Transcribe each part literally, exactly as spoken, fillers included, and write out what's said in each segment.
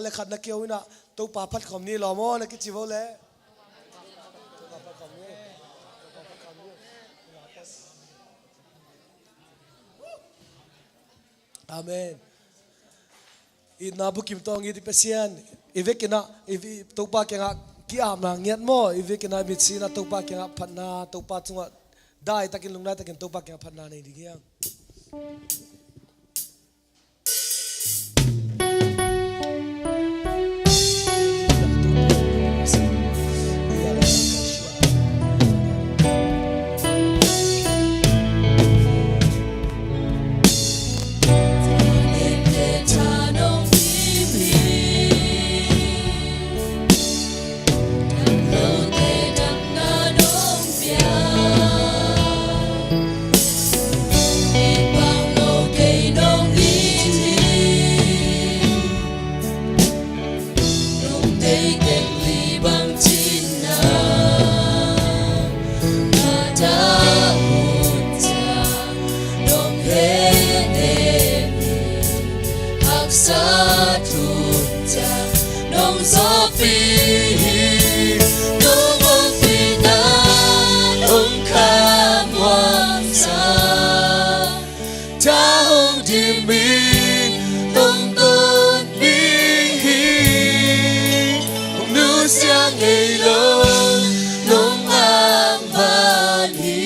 le khat na keu inah Topa phat khawm ni lawm aw, na kici vo le. Amen. Itna bukim tawng it i Pasian, i vekinah i, i Topa kiangah ki-apna ngiat maw, i vekinah i mitsinah Topa kiangah phatna, Topa cungah daitakin, lungdaitakin Topa kiangah phatna nei ding hiang. Haksat hun ciang nong zawhpih hi, nong ompihna nong khamhuamsa. Tha hong dim hi, nong tonpih hi, hong nusia ngei lo, nong angvan hi.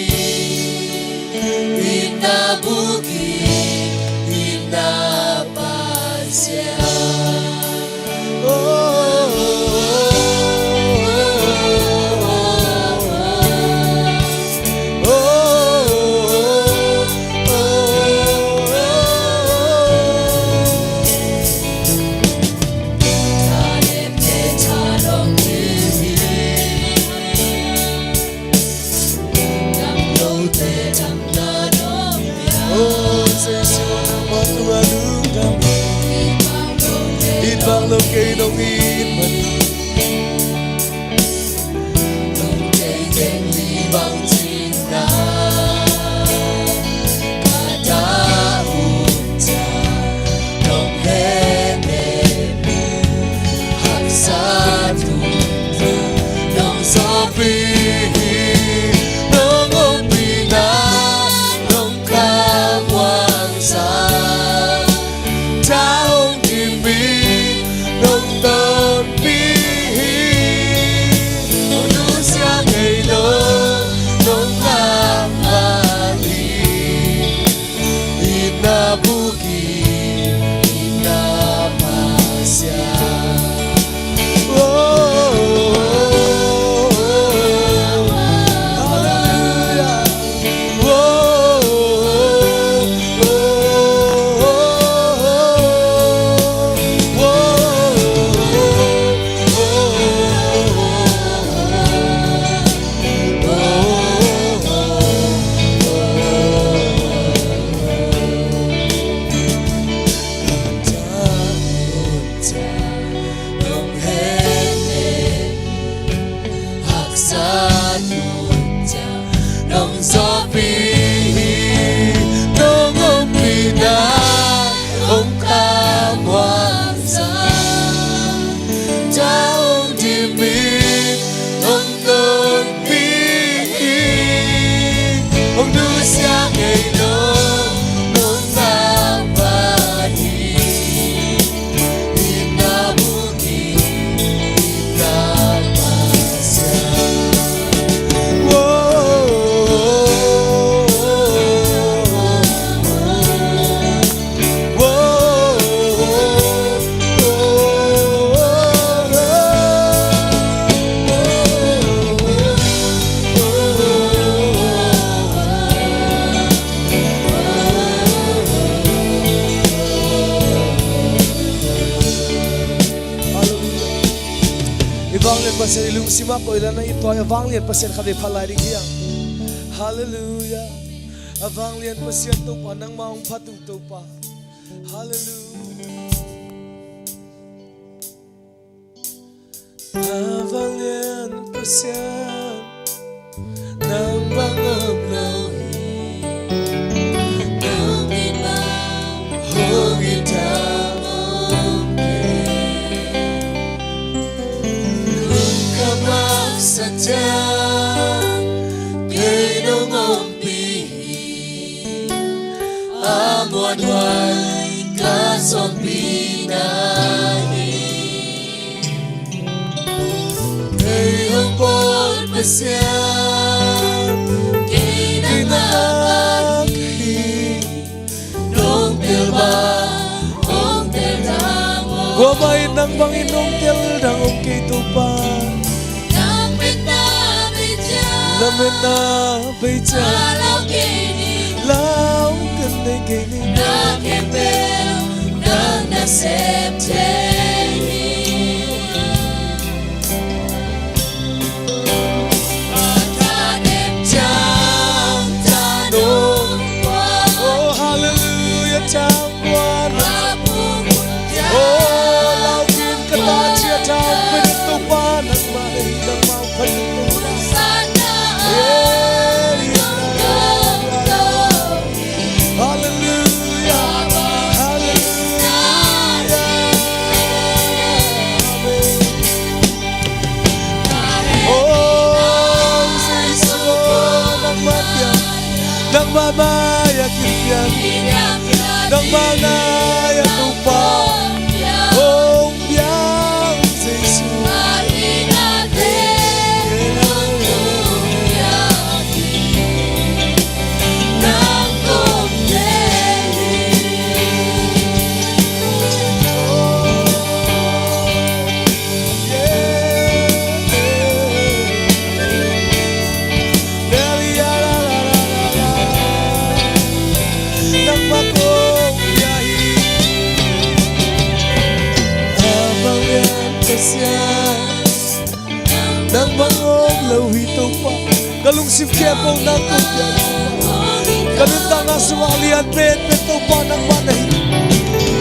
Itna bukim, itna Pasian. Halleluiah. I vanglian Pasian i lungsim ah koilan a it tua i vanglian Pasian khat i phat lai ding hiang. Halleluiah. A vanglian Pasian Topa, nangmah hong phat ung Topa. Halleluiah. A vanglian Pasian, nang bang om lo hi. Nang mimal hong it ta mawk kei. Kei nong ompih hi, a muanhuai ka sawmpih na hi. Kei hong pawl Pasian, kei na ngak hi. Nong tel bang, hong tel dang om. Kua mah in nang bangin hong tel dang om kei Topa. Nang metna bei ciang. Nang metna bei ciang. Lau kei ni. Lau kan nei kei ni. Na khempeuh nang na sep thei hi. Oh, hallelujah, tangguan. Oh, lau khin ka ta cia tang pen Topa nangmah nei, nangmah pen Topa. Yeah, yeah, yeah. Hallelujah. Hallelujah. Oh, Jesu, nangmah mah, nangmah mah a kim pian, nangmah mah a Topa. Oh, biang Jesu. Nang bang om lo hi Topa. Ka lungsim khempeuh nang kong piak Topa. Ka nuntakna sungah lian penpen Topa nangmah na hi.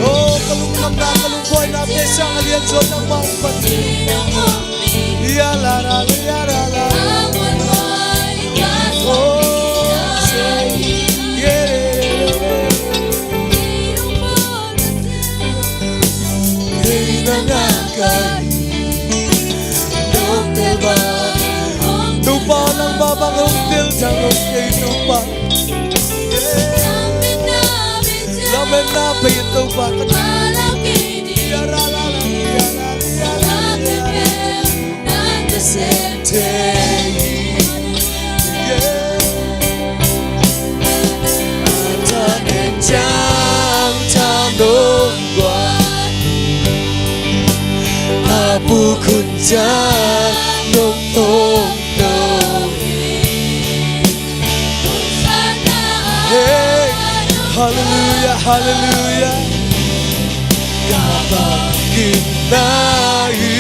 Oh, ka lungdamna, ka lungbuaina te sang a lian zaw nangmah om pan. Ya la la la, ya la la. Oh, yeah. Kei na ngak hi, nong tel bang. Topa nangmah bang hong tel dang om kei Topa. Lametna bei Topa ka. Ya ra la la, ya ra la, ya ra la, ya ra la. Nang na sem thei hi. Yeah. A thanem ciang tha nong guan hi. A puk hun ciang nong tongtong hi. Hey, hallelujah, hallelujah. Ka bangkimna hi.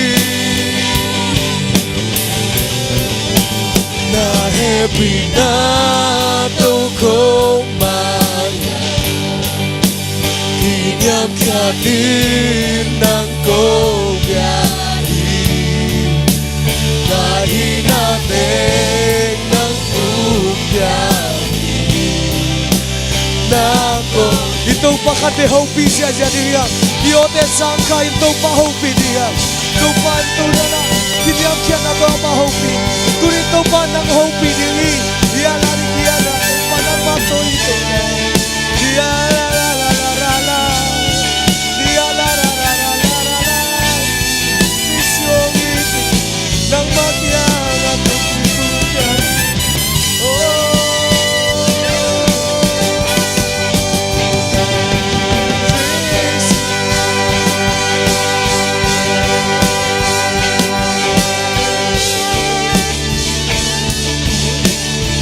Na hehpihna tawh kong mangngilh. Kiniamkhiat in nang kong biak hi. Na hihna teng nang kong piak hi. Na kong. I Topa khatvei hopih ziahziah ding hi hang. I awte sangkah in Topa hopih ding hi hang. Topa in tu nana kiniamkhiatna tawh amah hopih. Tuni Topa nang hopih ding hi. Hi a la ding hi a la. Topa nangmah tawh hi Topa. Hi a la la la la la la. Hi a la la la la la la la. Jesu hong it. Nangmah kiangah tungpi tung pian. Oh, Jesu.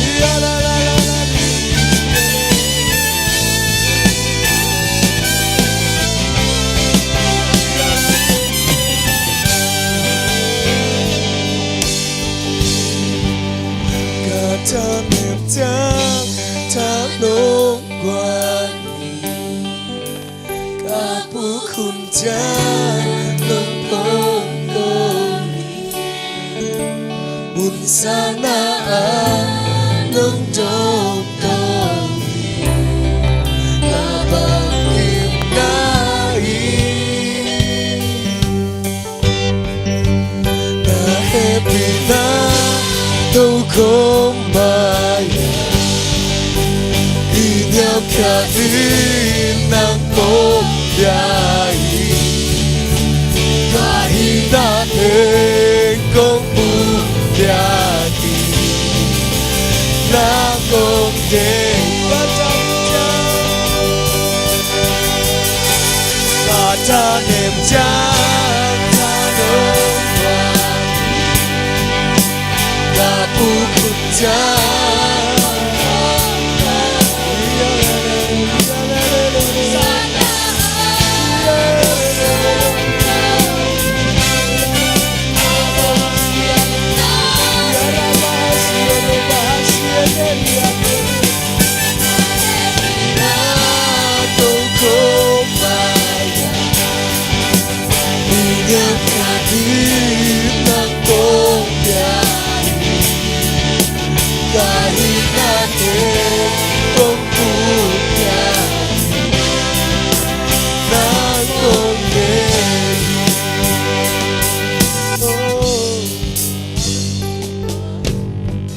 Hi a la la la la. Ka thanem ciang tha nong guan hi. Ka puk hun ciang nong tongtong hi. Mun sangna ah nong tongtong hi. Ka bangkimna hi. Na hehpihna Ka in nang kong pia hi, ka hihna teng kong pia hi, nang kong deih. Ka thanem ciang thanom pia hi, ka pukun ciang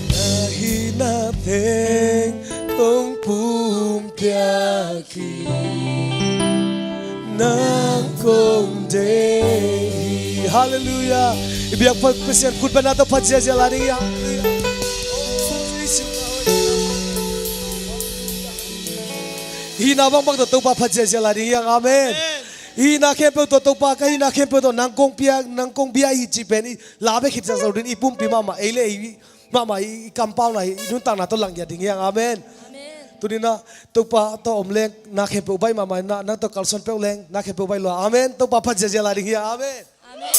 Ka hihna teng kong pumpiak hi, nang kong deih hi. Halleluiah. I biak Pasian khut bengna tawh phat ziahziah lai ding hi. Halleluiah. Hihna bangbang tawh Topa phat ziahziah lai ding hi. Amen. Hihna khempeuh tawh Topa, ka hihna khempeuh tawh nang kong pia, nang kong bia hi cih pen i la bek khit ziahziah lo ding, i pumpi mahmah, ei le ei mahmah i, i kampauna hi, i nuntakna tawh langgiat ding hi hang. Amen. Amen. Tuni-in ah Topa tawh om leng na khempeuh baih mahmah in ah, nang tawh kalsuan peuh leng na khempeuh baih lua. Amen. Topa phat ziahziah lai ding hi hang. Amen. Amen.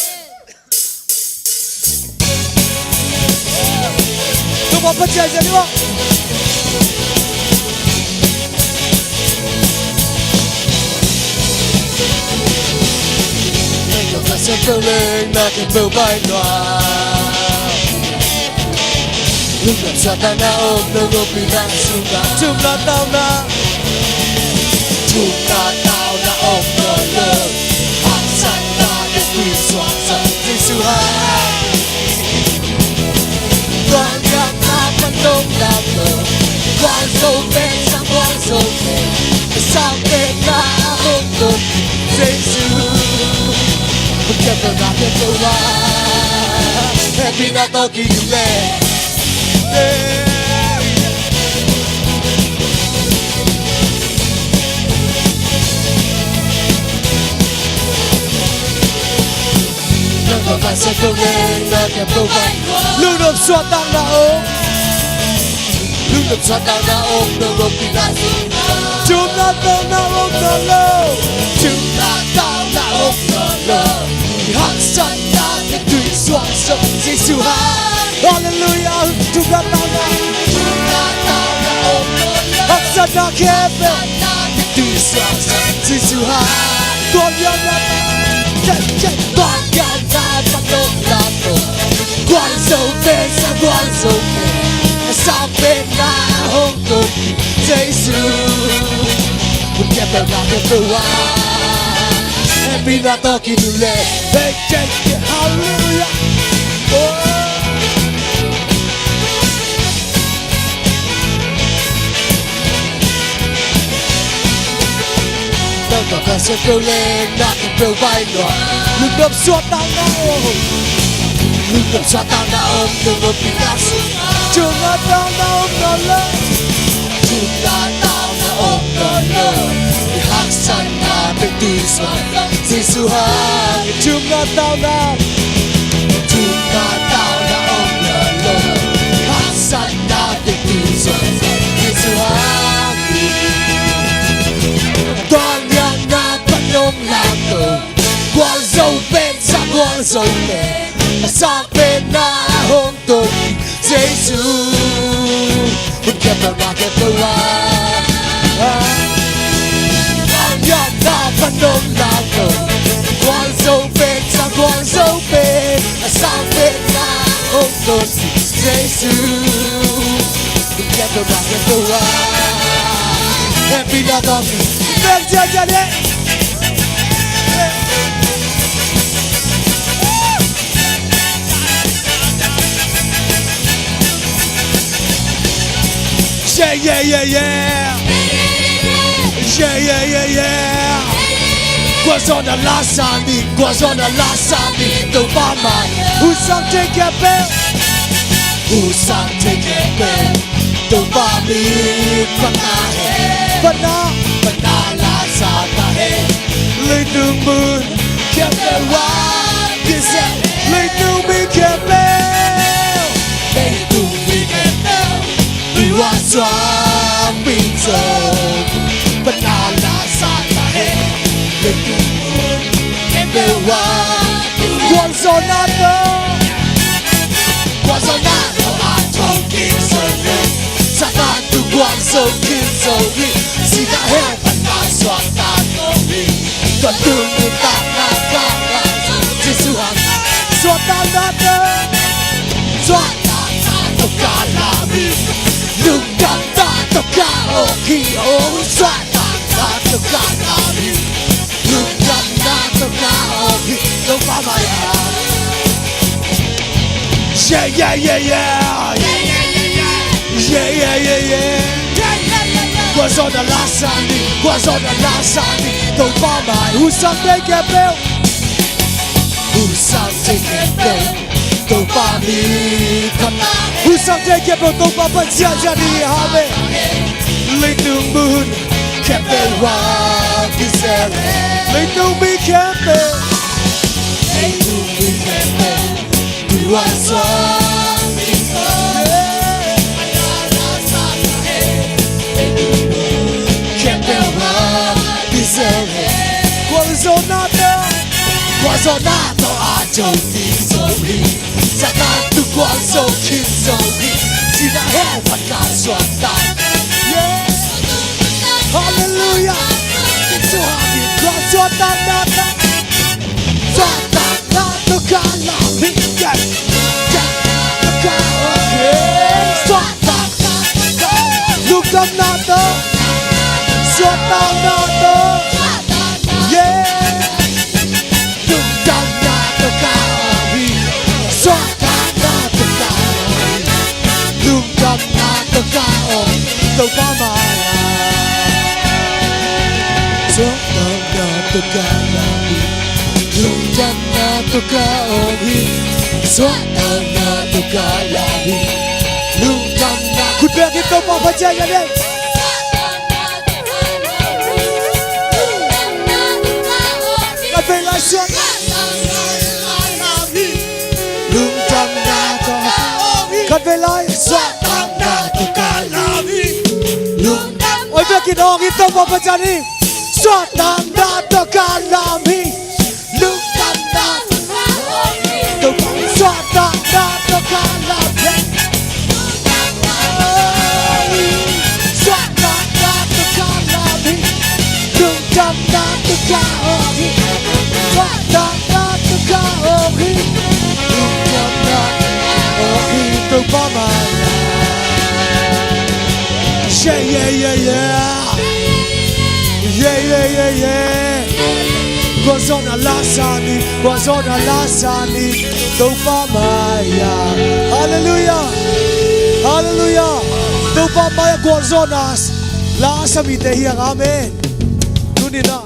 Topa phat ziahziah ding hi hang. Nang tawh kalsuan peuh leng na khempeuh baih lua. Lungdam suahtakna om lo, nopna sungah thumna tauna, thumna tauna om nawn lo. Haksatna teng tui suak zo, Jesu hang. Tuangiatna pan nong lak lo. Gualzo pen sang gualzo pen, a sangpenna hong tun, Jesu. Hong kiam lo na kiam lo a, hehpihna tawh kidim leh. Nang tawh kalsuan peuh leng na khempeuh baih. Lungdam suahtakna om. Lungdam suahtakna om lo, nopna sungah thumna tauna om nawn lo. Thumna tauna om nawn lo. Haksatna teng tui suak zo, Jesu hang. Halleluiah. Thumna tauna, thumna tauna om nawn lo. Haksatna khempeuh tui suak zo, Jesu hang. Tuangiatna, tuangiatna pan nong lak lo. Gualzo pen sang gualzo pen, a sangpenna hong tun, Jesu. Hong kiam lo na kiam lo a, hehpihna tawh kidim leh. Hey, hey, hey, halleluiah. Oh. Nang tawh kalsuan peuh leng na khempeuh baih lua. Lungdam suahtakna om. Lungdam suahtakna om lo, nopna sungah thumna tauna om nawn lo. Thumna tauna om nawn lo. Haksatna teng tui suak zo, Jesu hang. Thumna tauna, thumna tauna om nawn lo. Haksatna teng tui suak zo, Jesu hang. Tuangiatna pan nong lak lo. Gualzo pen sang gualzo pen, a sangpenna hong tun, Jesu. Hong kiam lo na kiam lo a, tuangiatna pan nong lak lo. Gualzo pen sang gualzo pen, a sangpenna hong tun, Jesu. Hong kiam lo na kiam lo a, hehpihna tawh kidim leh. Yeah, yeah, yeah, yeah. Yeah. Gualzawhna la sa ni, gualzawhna la sa ni, Topa mai. Hong sang thei khempeuh, hong sang thei khempeuh, Topa min phat na hen. Phat na, phat na la sa ta hen. Leitung mun khempeuh ah kisia, leitung mi khempeuh, leitung mi khempeuh, tui huan suak pin zo, phat na la sa ta hen. Leitung mun khempeuh ah gualzawhna tawh, gualzawhna tawh a thong khin zo hi. Satan tung guan zo khin zo hi. Sihna hell phat na suakta zo hi. Tua tung nuntakna kah ah Jesu hong suahtakna tawh, suahtakna tawh ka lam hi. Lungdamna tawh ka awk hi. Oh, suahtakna tawh ka lam hi. Lungdamna tawh ka awk hi. Topa mai-ah. Yeah, yeah, yeah, yeah. Yeah, yeah, yeah, yeah. Gualzawhna la sa ni, gualzawhna la sa ni, Topa mai. Hong sang thei khempeuh, hong sang thei khempeuh, Topa min phat na. Hong sang thei khempeuh Topa phat ziahziah ni. Amen. Leitung mun khempeuh ah kisia, leitung mi khempeuh, leitung mi khempeuh, tui huan suak pin zo, khempeuh ah kisia. Gualzawhna tawh, gualzawhna tawh a thong khin zo hi. Satan tung guan zo khin zo hi. Sihna hell phat na suakta. Yeah. Halleluiah. Jesu hong hi. Gualzawhna tawh, suahtakna tawh ka lam hi. Yeah. Suahtakna tawh ka awk hi. Suahtakna tawh ka, lungdamna tawh, suahtakna tawh. Yeah. Lungdamna tawh ka awk hi. Suahtakna tawh ka awk hi. Lungdamna tawh ka awk hi. Topa mai-ah. Suahtakna tawh ka lam hi. Lungdamna tawh ka awk hi. Suahtakna tawh ka lam hi. Lungdamna. Khut beng in Topa phat ziahziah ni. Khatvei lai, suahtakna. Lungdamna tawh. Khatvei lai, suahtakna tawh ka lam hi. Lungdam. Oi, bek in awk in Topa phat ziahziah ni. Suahtakna tawh ka lam hi. Lungdamna tawh ka awk hi. Topa, suahtakna tawh ka lam hi. Suahtakna tawh ka lam hi. Lungdamna tawh ka awk hi. Suahtakna tawh ka awk hi. Lungdamna tawh ka awk hi. Topa mai-ah. Yeah, yeah, yeah, yeah. Yeah, yeah, yeah, yeah. Gualzawhna la sa ni, gualzawhna la sa ni, Topa mai-ah. Halleluiah. Halleluiah. Topa mai-ah gualzawhna la sa mite hi hang. Amen. Tuni-in ah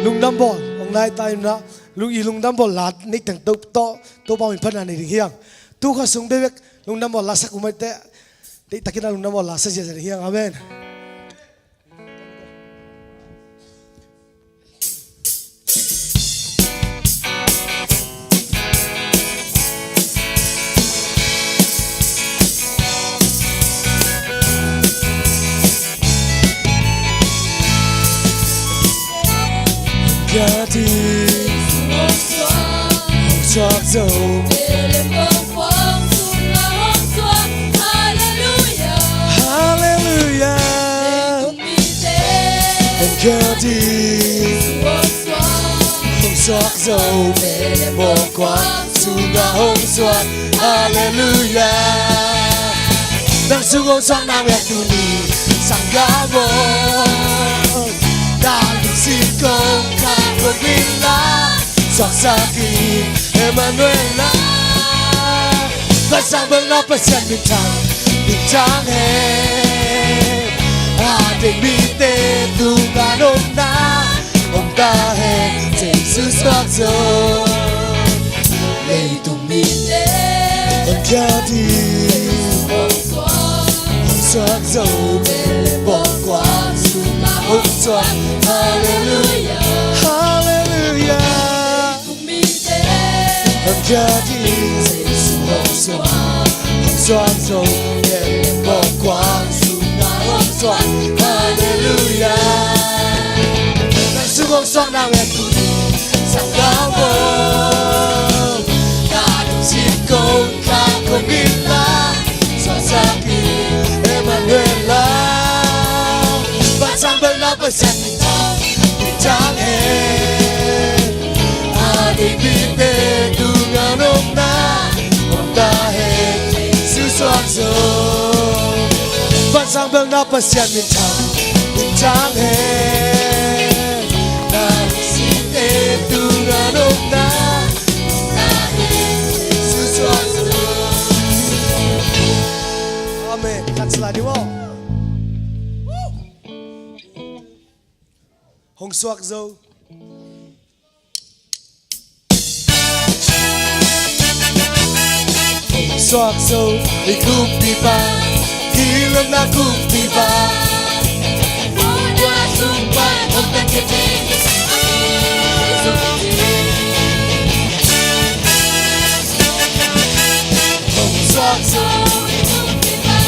lungdam bawl hong nai ta in ah, lung, i lungdam bawl la nei teng tawh, tawh, Topa min phatna nei ding hi hang. Tu kha sung bekbek lungdam bawl la sak uh maite, deihtakin ah lungdam bawl la sa ziahziah ding hi hang. Amen. Ka ding hong suak zo. Halleluiah. Hong ka ding hong suak zo, Bethlehem bawngkua sungah hong suak. Halleluiah. Nang sung hong suak na ngei tuni sanggam aw, na lungsim kong khangbulh inla, suaksak in Emmanuel la. Ka sangbelhna Pasian minthang, minthang hen. A Leitung mite tungah nopna om ta hen, Jesu suak zo. Leitung mite hong kia ding, hong suak zo, bawlkhuak sungah hong suak. Halleluiah, halleluiah. Hong kia ding, Jesu hong suak, hong suak zo, bawlkhuak sungah hong suak. Halleluiah. Nang sung hong suak nang e tuni, Sanggam aw. Ka lungsim kong khak kong it la, suaksak in Emmanuel la. Vantung bel na Pasian minthan, minthan hen. A deih mite tungah nopna om ta hen, Jesu suak zo. Vantung bel na Pasian minthan, minthan hen. Na lungsimte tungah nopna om ta hen, Jesu suak zo. Amen. Khat sila ni maw. Hong suak zo. Hong suak zo i kumpipa, i lemna kumpipa. Hong suak zo i kumpipa,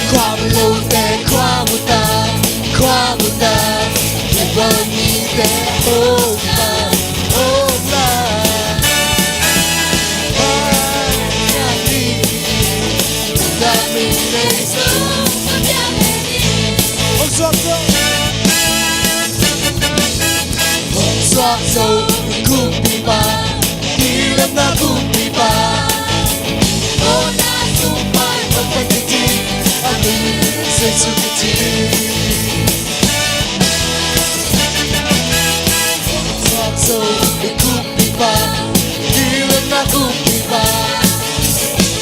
Khuamulote khuamuta, khuamuta, khuamuta. Hong suak zo, hong suak zo kumpipa, i lemna kumpipa. Hong suak zo, hong suak zo kumpipa, i lemna kumpipa. Hong suak zo, hong suak zo kumpipa, i lemna kumpipa. Hong suak zo i kumpipa, i lemna kumpipa. Hong suak zo i kumpipa, i lemna kumpipa. Hong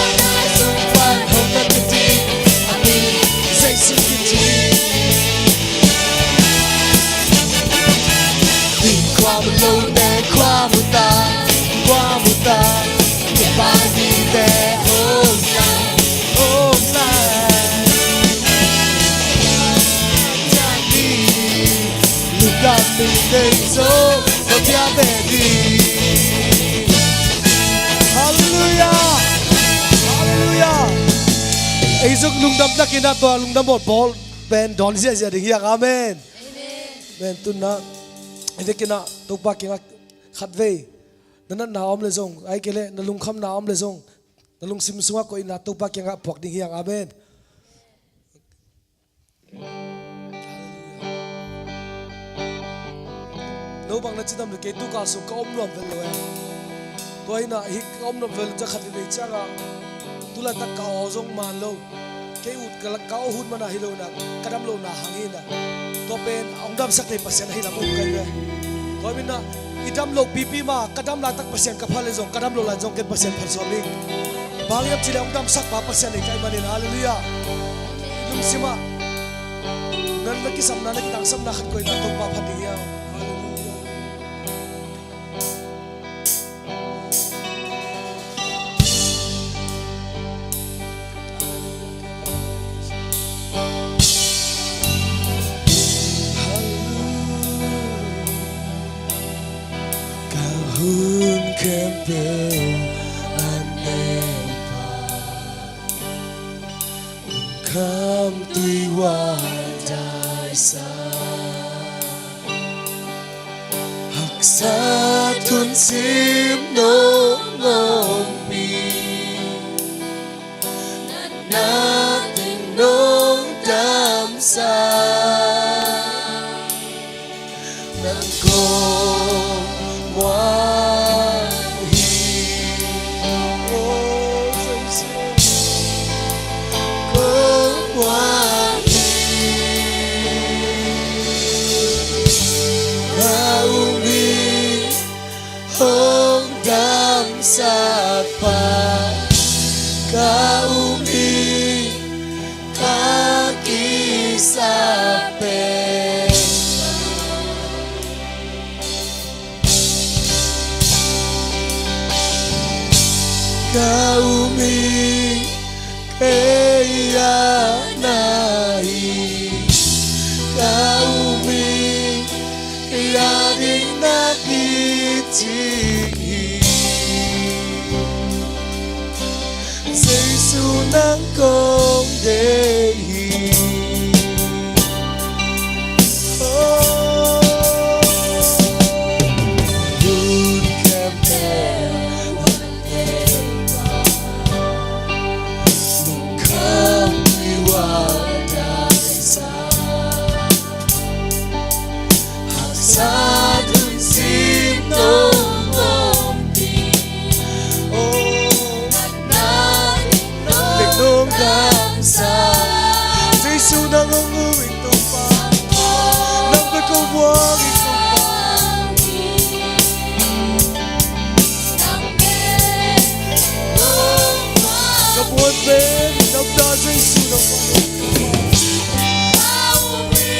suak zo i kumpipa, i lemna kumpipa. Khuamulote khuamuta, khuamuta. Khuamulote khuamuta, khuamuta. Halleluiah. Halleluiah. Ei zong lungdam takin a tua lungdam bawl bawl pen dawn ziahziah ding hi hang. Amen. Amen. Tun a i vekin a Topa kiangah khatvei na natna a om le zong, ahih kei leh na lungkhamna a om le zong, na lungsim sungah koihna Topa kiangah puak ding hi hang. Amen. No bang na ci tam le kei tu kal sung ka om nuam vel lo e. Tua hi a, hih ka om nuam vel lo ciang khat veivei ciangah tu laitak ka aw zong man lo. Kei ut ka, ka aw hun man a hi lo in a, ka dam lohna hang hi in a. Tua pen a hong damsak thei Pasian ahi lam um ka hi ve. Tua hi in a, i dam loh pipi mah, ka dam laitak Pasian ka phat le zong, ka dam loh lai zong ken Pasian phat suak ding. Bang hiam cih leh hong damsak pa Pasian hi ka hih manin, halleluiah. I lungsim ah na, na kisapna, na kitangsapna khat koihna Topa phat ding hi hang. Halleluiah. Ka hun khempeuh a neihpha, lungkham tui huai daisa. Haksa thunsim nong ompih, natna teng nong damsak. Nang kong muang hi. Oh, Jesu. Kong muang hi. Ka um hi, kei a na hi. Ka um hi, kei a ding na kicing hi. Jesu nang kong deih hi. Oh, hun khempeuh Jesu nang hong um ing Topa. Nang bek hong muang ing Topa. Ka buan pen, nang ta Jesu nang pen. Ka um hi,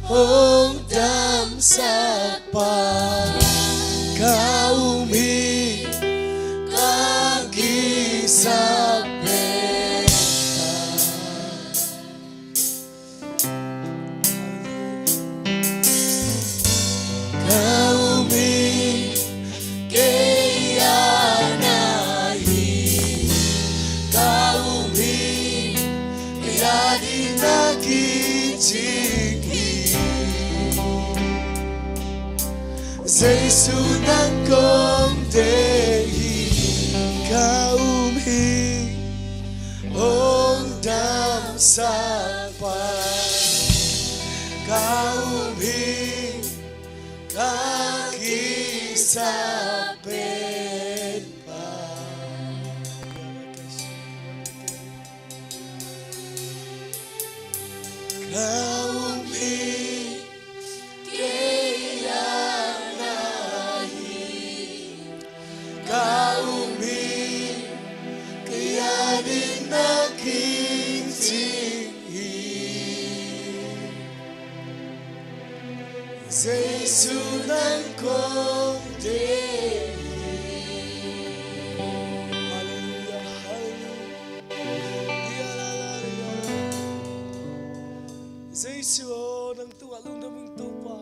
hong damsak pa. Ka um hi, ka kisap pen pa. Ka um hi, kei a na hi. Ka um hi, kei a ding na kicing hi. Jesu nang kong deih hi. Ka um hi, hong damsak pa. Ka um hi, ka kisap pen pa. Ka um hi, kei a na hi. Ka um hi, kei a ding na kicing hi. Jesu nang kong deih hi. Halleluiah, halleluiah. Jesu aw, nang tungah lungdam ing Topa.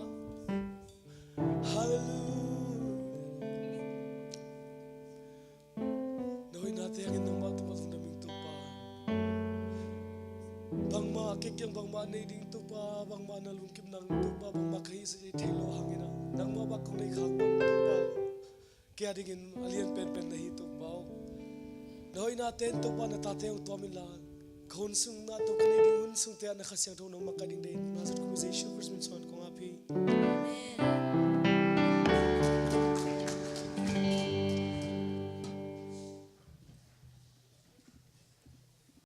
Halleluiah. Na hoihna te hangin nangmah tungah lungdam ing Topa. Bangmah a kei kiang bangmah nei ding Topa, bangmah na lungkim nang Topa, bangmah ka hih sa thei lo hangin ah nangmah bek kong nei khak bang Topa. Kei a dingin a lian penpen na hi Topa aw. Na hoihna ten Topa na tate hong tuam inla, ka hun sung na Topa ka nei ding hun sung te ah na Kha Siangtho nangmah ka ding deih in, Nazareth khua Jesu Khrist min suang kong ap hi. Amen.